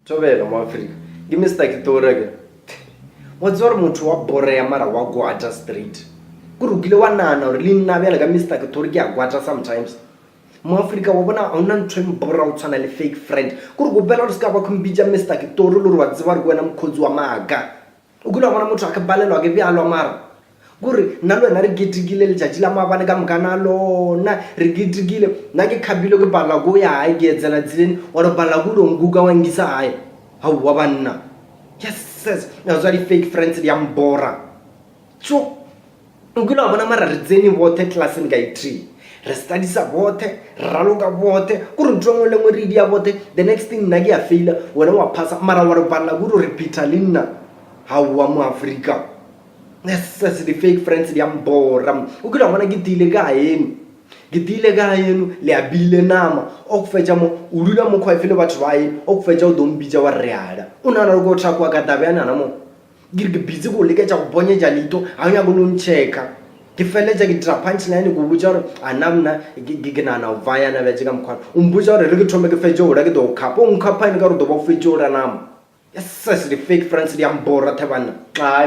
Thobela mo Afrika. Ke Mister Kitora ke. Wa tseba gore motho wa boreya mara wa gwata straight. Kore o kile wa nagana gore le nna bjale ka Mister Kitori ke a gwata sometimes. Mo Afrika wa bona ga ona ntho e mbora go tshwana le fake friend. Kore kgopela gore se ka ba khompitša Mister Kitori le gore wa tseba gore ke wena mokgotsi wa maaka. O kile wa bona motho a ke palelwa ke bjalwa mara? Kore nna le wena re ketekile letšatši la maabane ka moka na lona re ketekile. Nna ke kgapile ke palelwa ke go ya gae ke etsela tseleng wa re palelwa ke go lo nkuka wa nkisa gae. Aowa banna. Yeses, ya tswa di-fake friends di a mbora. Tjo! O kile wa bona mara re tsene bothe classeng ka e-tree. Re studysa bothe, re raloka bothe, kore ntho e nngwe le nngwe re e dia bothe. The next thing nna ke a faila, wena wa phasa, mara wa re palela ke go repeater le nna. Aowa moAfrika. Yes, di-fake friends di a mbora. O kile wa bona ke tiile ka eno. Ke tiile ka eno, le a bile nama. O go fetša mo, o dula mo khwaife le batho ba eno, o go fetša o do mpitša wa re reala. O nagana gore ke o thakoa ka taba ya nana mo. Ke re ke busy go leketša go ponyetša leito, ga o nyake lo nchecka. Ke feletša ke dira punch line ke o botša gore a nna mna ke ke nagana go vaya na bjatše ka mokgwa. O mpotša gore re ke thome ke fetše go la ke do khapa. O nkhapha ene ka gore o do ba o fetše go la nama. Yes, di-fake friends di a mbora the banna. Ai.